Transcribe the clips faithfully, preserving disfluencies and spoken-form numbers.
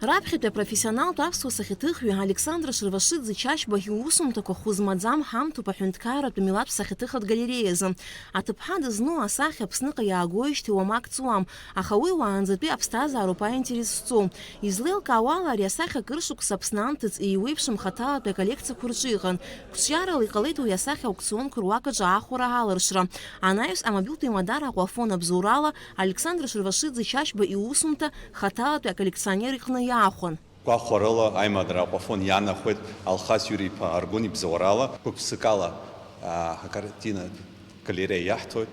Раԥхьатәи апрофессионалтә аԥсуа сахьаҭыхҩы Александр Шервашидзе Чачба иусумҭақәа хәы змаӡам ҳамҭоуп аҳәынҭқарратә милаҭтә сахьаҭыхратә галереиазы. Аҭыԥҳа дызну асахьа Аԥсныҟа иаагоижьҭеи уамак ҵуам, аха уи уаанӡатәи аԥсҭазаароуп аинтерес зҵоу. Излеилкаауала, ари асахьа акыр шықәса Аԥсны анҭыҵ еиуеиԥшым хаҭалатәи аколлекциақәа рҿы иҟан. Қәҿиарала иҟалеит уи асахьа аукционқәа руак аҿы аахәара аларшра. Анаҩс амобилтә еимадара Аҟәафон абзоурала Александр Шервашидзе Чачба иусумҭа хаҭалатәи аколлекционер иҟны иаахәан. Гәахәарыла аимадара Аҟәафон иаанахәеит Алхас Иури-иԥа Аргәын ибзоурала, гәык-ԥсыкала, аа, акартинатә галереиа иаҳҭоит.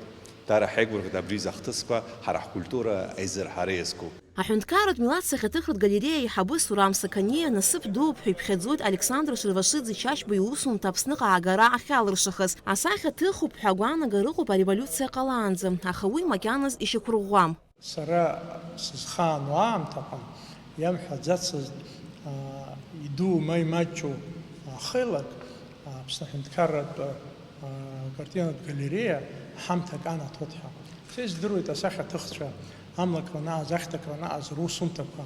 Дара ҳаигәырӷьоит абри изы ахҭысқәа ҳара ҳкультура аизырҳара иазку. Аҳәынҭқарратә милаҭ сахьаҭыхратә галереиа аиҳабы Сурам Сақаниа насыԥ дууп ҳәа иԥхьаӡоит Александр Шервашидзе Чачба иусумҭа Аԥсныҟа аагара ахьалыршахаз. Асахьа ҭыхуп ҳәа агәаанагара ыҟоуп ареволиуциа ҟалаанӡа, аха уи макьаназ ишьақәырӷәӷәам. Сара сызхаану аамҭаҟны иамҳәаӡацызт, аа, идуу ма имаҷу, аа, хеилак, аа, Аԥсны аҳәынҭқарратә, аа, картинатә галереиа ҳамҭак анаҭоит ҳәа. Са издыруеит асахьаҭыхцәа, амла кранааз, ахьҭа кранааз русумҭақәа,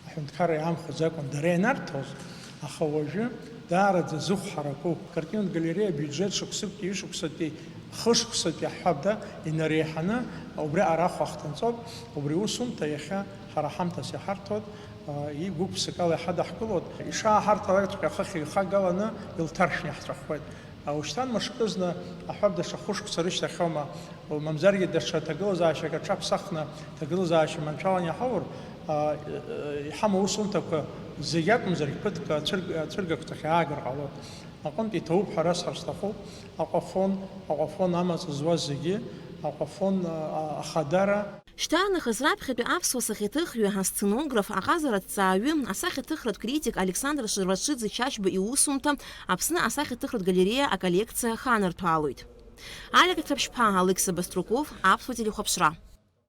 аҳәынҭқарра иаамхәӡакәан дара ианарҭоз, аха уажәы даараӡа зыхә ҳаракуп. Картинатә галереиа абиуџьет шықәсыктәи, ҩышықәсатәи, хышықәсатәи аҳәабда инареиҳаны убри арахә ахҭынҵоуп. Убри усумҭа иахьа ҳара ҳамҭас иҳарҭоит, а, игәык-ԥсыкала иҳадаҳкылоит. Ишааҳарҭалакҵәҟьа хыхь иҩхагаланы илҭаршәны иаҳҵәахуеит. А, ушьҭан мышкызны аҳәабда даҽа хышықәса рышьҭахьоума, мамзаргьы даҽа ҭагылазаашьак аҽаԥсахны, ҭагылазаашьа маншәалан иаҳаур, а, иҳамоу усумҭақәа зегь акәымзаргь ԥыҭк ацәырг-, ацәыргақәҵахь аагар ҟалоит. Аҟынтә иҭоуп ҳәа расҳәар сҭахуп, Аҟәафон, Аҟәафон амаҵ зуаз зегьы, Аҟәафон, а, а, ахадара. Шьҭарнахыс раԥхьатәи аԥсуа сахьаҭыхҩы, асценограф, аҟазара аҭҵааҩы, асахьаҭыхратә критик Александр Шервашидзе Чачба иусумҭа Аԥсны асахьаҭыхратә галереиа аколлекциа аханарҭәаалоит. Алик Ҭаԥшьԥа, Алықьса Баструков, Аԥсуа телехәаԥшра.